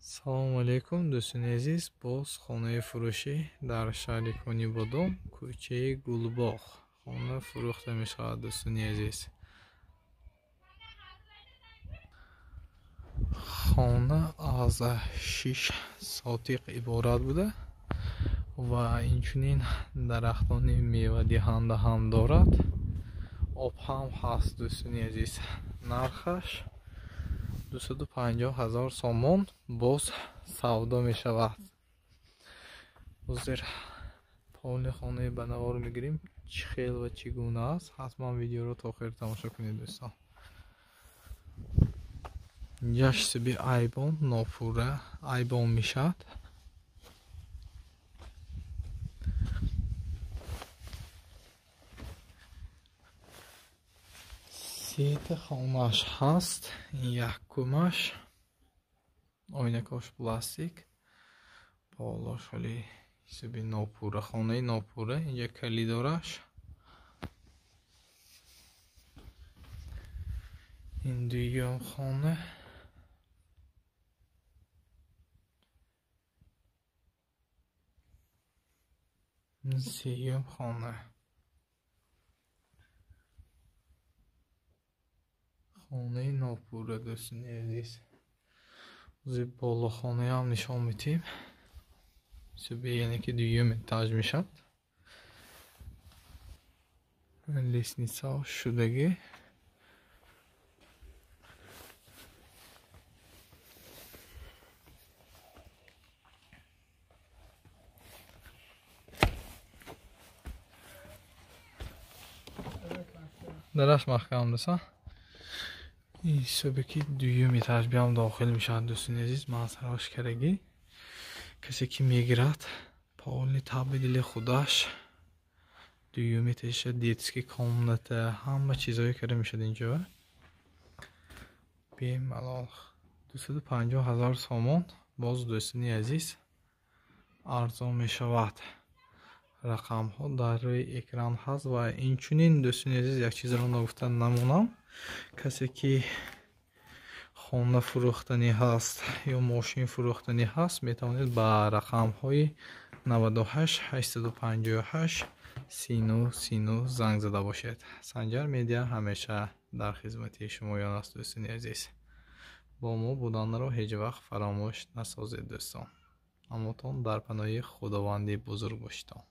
Салому алейкум, дӯстони азиз. Боз хонаи фурӯшӣ дар шаҳри Конибодом, кӯчаи Гулбоғ. Хона фурӯхта мешавад, дӯстони азиз. Хона аз 6 сотиқ иборат буда ва инчунин дарахтони мевадиҳанда ҳам дорад. Об ҳам ҳаст, дӯстони азиз. Нархаш 250 ҳазор сомон, боз савдо мешавад. Ҳозир полни хонаи ба навор мегирем, чӣ хел ва чӣ гуна аст. Ҳатман видеоро то охир тамошо кунед, дӯстон. Инҷаш ҳисоби айбон нопурра айбон мешавад. Сета хонааш ҳаст. Якумаш оинакош пластик, болош ҳоли ҳисоби нопурра, хонаи нопурра. Инҷа калидораш. Ин дуюм хона. Ин сеюм хона. Хонаи нопурра, дӯстони азиз. Ҳозир болохонаам нишон медиҳем. Ҳисоби яъне ки дуюм этаж мешавад. Лестницао шудагӣ. Дараш маҳкам деса. Ҳисобе ки дуюм этаж биям дохил мешавад, дӯстони азиз. Мансарош карагӣ. Касе ки мегирад полни табъи дили худаш. Дуюм этажа детский комната, ҳама чизое карда мешавад инҷо. Бемалол 250 ҳазор сомон, боз дӯстони азиз арзон мешавад. Рақамҳо дар рӯи экран ҳаст ва инчунин, дӯстони азиз, як чизро нагуфта намонам. Касе ки хона фурӯхтанӣ ҳаст ё мошин фурӯхтанӣ ҳаст, метавонед ба рақамҳои 98 858 39 39 занг зада бошед. Санҷар Медиа ҳамеша дар хизмати шумоён аст, дӯстони азиз. Бо мо буданро ҳеҷ вақт фаромӯш насозед, дӯстон. Аммотон дар паноҳи Худованди бузург бошедон.